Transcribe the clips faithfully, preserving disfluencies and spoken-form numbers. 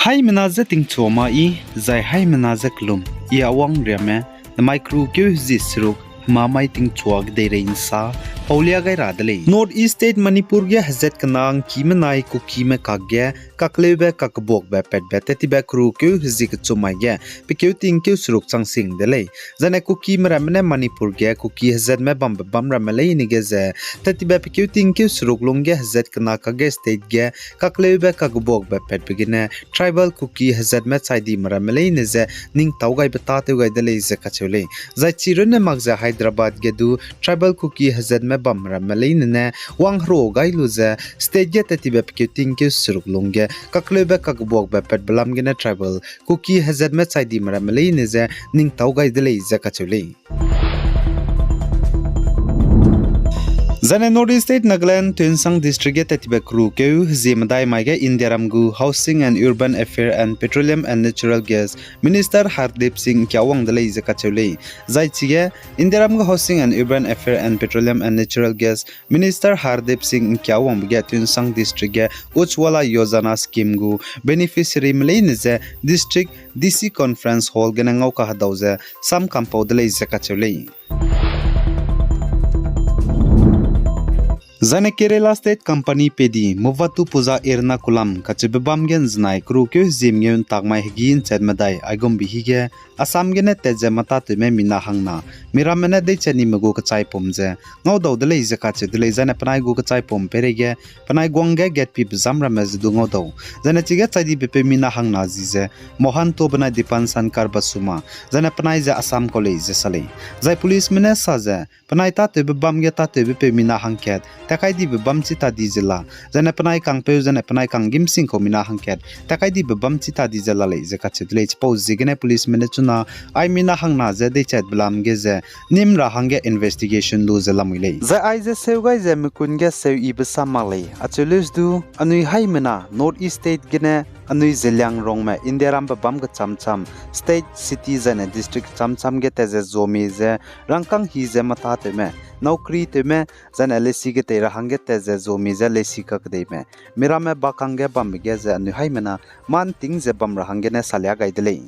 Haimena je tingchua ma i, zai haimena je kelum, i a wang riame, nemai keru keu hezie seruk, hema mai tingchua kedeirei nsa, paulia gai ra de lei. North East State Manipur ge hezat kena ngkime nai Kukime kakge, kakleube kakbuakbe patbe tat tibe keru keu hezie kechum mai ge, pe keu tingkeu seruk chang sing de lei. Zane Kukime ramme ne Manipur ge Kuki hezatme bambe bam ramme leine ge ze, tat tibe pe keu tingkeu seruk lungge hezat kena kakge state ge, kakleube kakbuakbe patbe gene, tribal Kuki hezatme chai dime ramme leine ze, ningtau gaibe tâtew gai de lei ze kacheu lei. Zai chi runne mak ze Hyderabad ge du, tribal Kuki hezatme bam ramme leine ne, wang herua gai lu ze, state ge tat tibe pe keu tingkeu seruk lungge, kakleube kakbuakbe patbe lam gene tribal Kuki hezatme chai dime ramme leine ze, ningtau gai de lei ze kacheu lei. Zane North East State Nagaland, Tuensang District ge tat tibe keru keu hezie medai mai ge Indiaram gu Housing and Urban Affairs and Petroleum and Natural Gas Minister Hardeep Singh ngkia wang de lei ze kacheu lei. Zai chige, Indiaram gu Housing and Urban Affairs and Petroleum and Natural Gas Minister Hardeep Singh ngkia wangbe ge Tuensang District ge Ujjwala Yojana Scheme gu beneficiaryme leine ze District D C Conference Hall gene ngau kahedau ze sam kampau de lei ze kacheu lei. Zane Kerala State Company pedi Moovattupuza Ernakulam kacheube bam ge nzenai keru keu hezie mengeu ntak mai hegî nchat medai aigumbe hige Assam gene tat ze matâtewme mina hangna, miramme ne deichat nime gu kechaipum ze ngaudau de lei ze kacheu de lei. Zane penai gu kechaipum peireige penai guang ge gatpibe zam ramme ze du ngaudau. Zane chige chai dibepeu mina hangna zi ze Mohanto benai Dipanshankar Basuma, zane penai ze Assam kau lei ze sa lei. Zai policeme ne sa ze, penai tâtewbe bam ge tâtewbepeu mina hangkat, takai dibe bam chi ta di ze la, zane penai kangpeu zane penai kanggîm sing kau mina hangkat, takai dibe bam chi ta di ze la lei ze kacheu de lei. Chipau ziegene policeme ne chuna, ai mina hangna ze deichatbe lam ge ze, nîm ra hangge investigation lu ze lamui lei. Zai aize seu gai ze mekun ge seu yibe sam mak lei, acheu leus du, anui haimena North East State gene, anui Zeliangrongme Indiarambe bam kechamcham, state, city zane district kechamcham ge tat ze zomie ze, rangkâng hi ze matâtewme, naukri tewme, zane leisi ketei ra hangge tat ze zomie ze leisi kakedeime, miramme bakang ge bambe ge ze anui haimena, mâ nting ze bam ra hanggene salia gai de lei.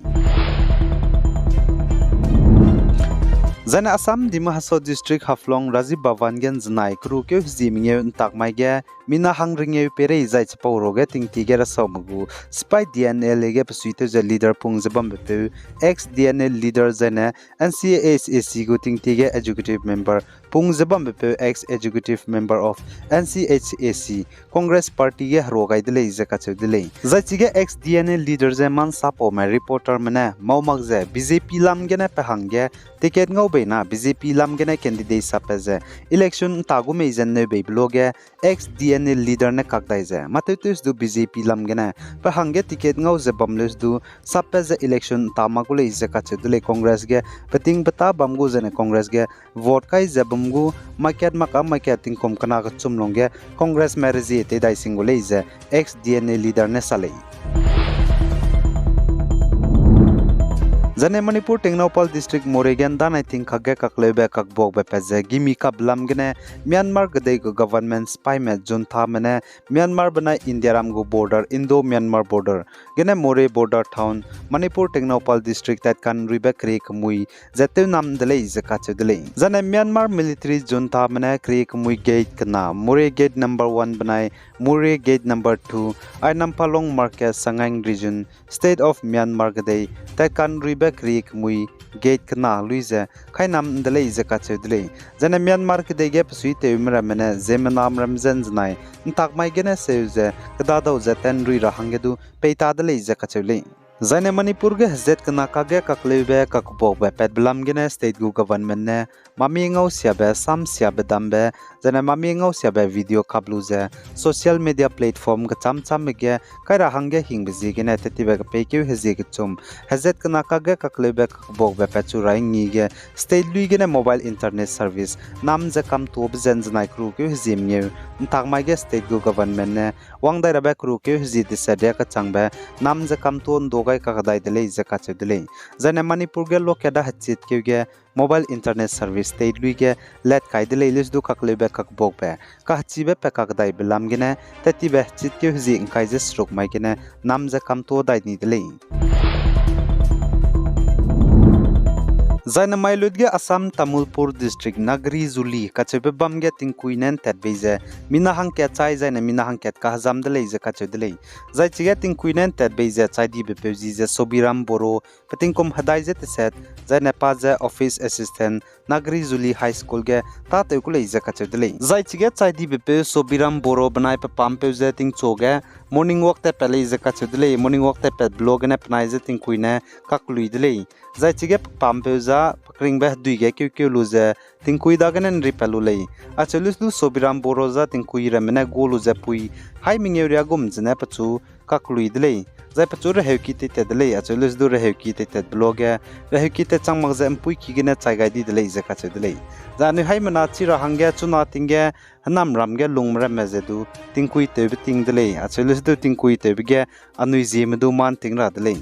Zane Assam Dima Hasao District Haflong Rajiv Bhavan ge nzenai keru keu hezie mengeu ntak mai ge, mina hang rengeu peirei zai chipau ruage tingtie ge rasaume gu, sipai D N L A ge besuitew ze leader pung ze bambepeu, ex D N A leader zaine N C H A C gu tingtie ge executive member pung ze bambepeu ex executive member of N C H A C, Congress Party ge herua gai de lei ze kacheu de lei. Zai chige ex D N A leader ze mansapaume reporterme ne mau mak ze B J P lam gene pe hangge ticket ngau bei na B J P lam gene candidate sappat ze election nta gu mei ze nneubeibe luage ex D N A leader ne kak dai ze, mâ tewteus du B J P lam gene pe hangge ticket ngau ze bam leus du, sappat ze election nta mak gu lei ze kacheu de lei Congress ge, peting petâ bam gu zene Congress ge, vote kai ze bam gu, maikat maka maikat tingkum kena kechum lungge, Congressme rezie teidai sing gu lei ze, ex D N A leader ne sa lei. Zane Manipur Tengnoupal District Moreh ge ndanai tingkak ge kakleube kakbuakbe pat ze gimi kap lam gene Myanmar kedei gu government sipaime junthame ne Myanmar benai Indiaram gu border, Indo-Myanmar border, gene Moreh border town, Manipur Tengnoupal District tatkanruibe kerie kemui ze tewnam de lei ze kacheu de lei. Zane Myanmar military junthame ne kerie kemui gate kena, Moreh gate number one benai Moreh gate number two, ai Namphalong Market, Sagaing Region, State of Myanmar kedei tatkanruibe kerie kemui gate kena lui ze kainam de lei ze kacheu de lei. Zane Myanmar kedei ge besuitewme ramme ne ziemmename ram ze nzenai ntak mai gene seu ze kedadau ze tanrui ra hangge du peita de lei ze kacheu lei. Zaine Manipur ge hezat kena kakge kakleube kakbuakbe patbe lam gene state gu government ne mami ngau siabe, sam siabe dambe, zaine mami ngau siabe video kap lu ze social media platform kecham chambe ge kai ra hangge hingbe ziegene tettibe kepeikeu hezie kechum, hezat kena kakge kakleube kakbuakbe patchu rai ngi ge state lui gene mobile internet service nam ze kamtuabe ze nzenai kerukeu hezie mengeu ntak mai ge state gu government ne wang dai rabe kerukeu hezie deset ria kechangbe nam ze kamtuâ ndu gai kakdai de lei ze kacheu de lei. Zaine Manipur ge lockdown hechitkeu ge mobile internet service tei lui ge let kai de lei, leuse du kakleube kakbuakbe, kahechibe pe kakdaibe lam gene, tat tibe hechitkeu hezie ngkai ze seruk mai gene, nam ze kamtuâ dai ni de lei. Zaine mailut ge Assam Tamulpur District Nagri Juli kacheube bam ge tingkui ne ntat bei ze, mina hangkat chai zaine mina hangkat kahezam de lei ze kacheu de lei. Zai chige tingkui ne ntat bei ze chai dibe peu zi ze Sobiram Boro, pe tingkum hedai ze teset, zaine pa ze office assistant, Nagri Juli High School ge tâtew ku lei ze kacheu de lei. Zai chige chai dibe peu Sobiram Boro benai pe pampeu ze tingchu ge morning walk tatpat lei ze kacheu de lei. Morning walk tatpatbe luagene penai ze tingkui ne kaklui de lei. Zai chige pe pampeu za pe keringbe hedui ge keukeu lu ze tingkui dagene nripat lu lei. Acheu leuse du Sobiram Boro za tingkui ramme ne gu lu ze pui, hai mengeu riagum zene pechu kaklui de lei. Zai pechu reheuki teitat de lei, acheu leuse du reheuki teitatbe luage, reheuki tat chang mak ze mpuiki gene chai gai di de lei ze kacheu de lei. Zai anui haimena chi ra hangge chuna ting ge, hênamram ge lungme ramme ze du tingkui tewbe ting de lei, acheu leuse du tingkui tewbe ge anui zieme du mâ nting ra de lei.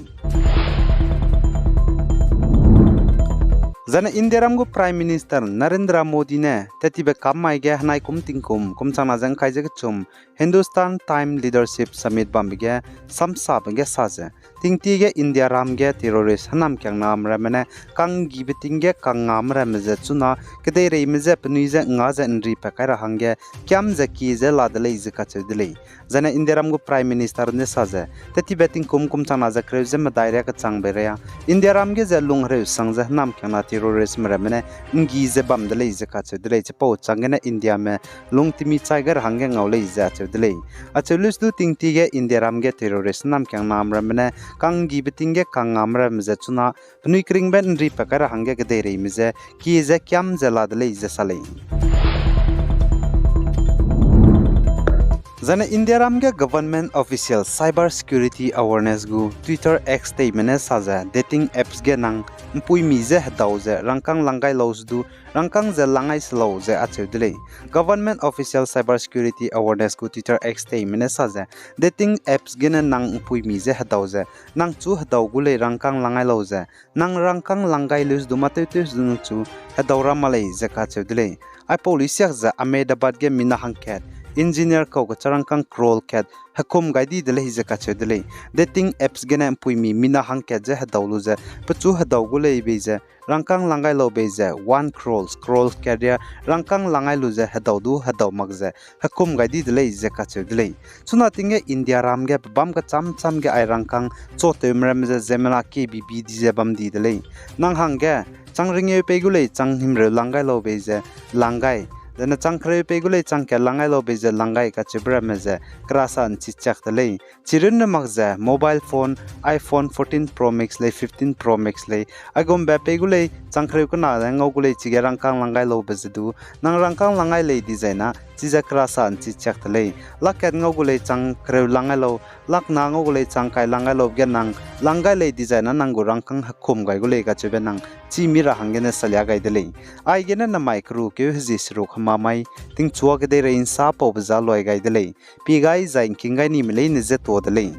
Zaine Indiaram gu Prime Minister Narendra Modi ne tat tibe kam mai ge henai kum tingkum kum changna ze ngkai ze kechum Hindustan Time Leadership Summit bambe ge samsabe ge sa ze, tingtie ge Indiaram ge terrorist hênamkiangname ramme ne kanggibe ting ge kangngame ramme ze chuna kedeireime je penui je nga ze nripat kai ra hangge kiam ze kie ze la de lei ze kacheu de lei. Zaine Indiaram gu Prime Minister ne sa ze, tat tibe tingkum kum changna ze kereu ze medai ria kechangbe ria Indiaram ge ze lung hereu sang ze hênamkiangna terroristme ramme ne nggi ze bam de lei ze kacheu de lei. Chipau chang gene Indiame lung timi chai gai ra hangge ngau lei ze acheu de lei. Acheu leuse du tingtie ge Indiaram ge terrorist hênamkiangname ramme ne kanggibe ting ge kangngame ramme ze chuna penui keringbe nripat kai ra hangge kedeireime je kie ze kiam ze la de lei ze sa lei. Zaine Indiaram ge government official cyber security awareness gu Twitter X teime ne sa ze, dating apps ge nang mpuimi je hedau ze rangkâng lang gai lau se du, rangkâng ze lang gai se lau ze acheu de lei. Government official cyber security awareness gu Twitter X teime ne sa ze, dating apps gene nang mpuimi je hedau ze, nang chu hedau gu lei rangkâng lang gai lau ze, nang rangkâng lang gai leuse du mâ tewtew se du nang chu hedau ra ma lei ze kacheu de lei. Aipau luisiak ze Ahmedabad ge mina hangkat, engineer kau kecha rangkâng crore kat hekum gai di de lei ze kacheu de lei. Dating apps gene mpuimi mina hangkat je hedau lu ze, pechu hedau gu lei bei ze, rangkâng lang gai lau bei ze, one crore, crore kat ria, rangkâng lang gai lu ze hedau du hedau mak ze, hekum gai di de lei ze kacheu de lei. Chuna ting ge Indiaram ge pebâm kechâm châm ge ai rangkâng chotewme ramme ze ziemmena kebibi di ze bam di de lei. Nang hangge, chang rengeu pei gu lei chang himreu lang gai lau bei ze lang gai, zaine chang kereu pei gu lei chang kat lang gai lau bei ze lang gai kacheube ramme ze kerasa nchi chak de lei. Chirunne mak ze mobile phone, iPhone fourteen Pro Max lei, fifteen Pro Max lei, aigumbe pei gu lei chang kereu kena ze ngau gu lei chige rangkâng lang gai laube ze du, nang rangkâng lang gai lei dizai na, chize kerasa nchi chak de lei. Lak kat ngau gu lei chang kereu lang gai lau, lak na ngau gu lei chang kai lang gai laube ge nang lang gai lei dizai na nang gu rangkâng hekum gai gu lei kacheube nang chî mi ra hanggene salia gai de lei. Aigene namai keru keu hezie seruk hema mai, tingchua kedeirei nsa paube za luai gai de lei. Pie gai zai ngking gai nime leine je tuâ de lei.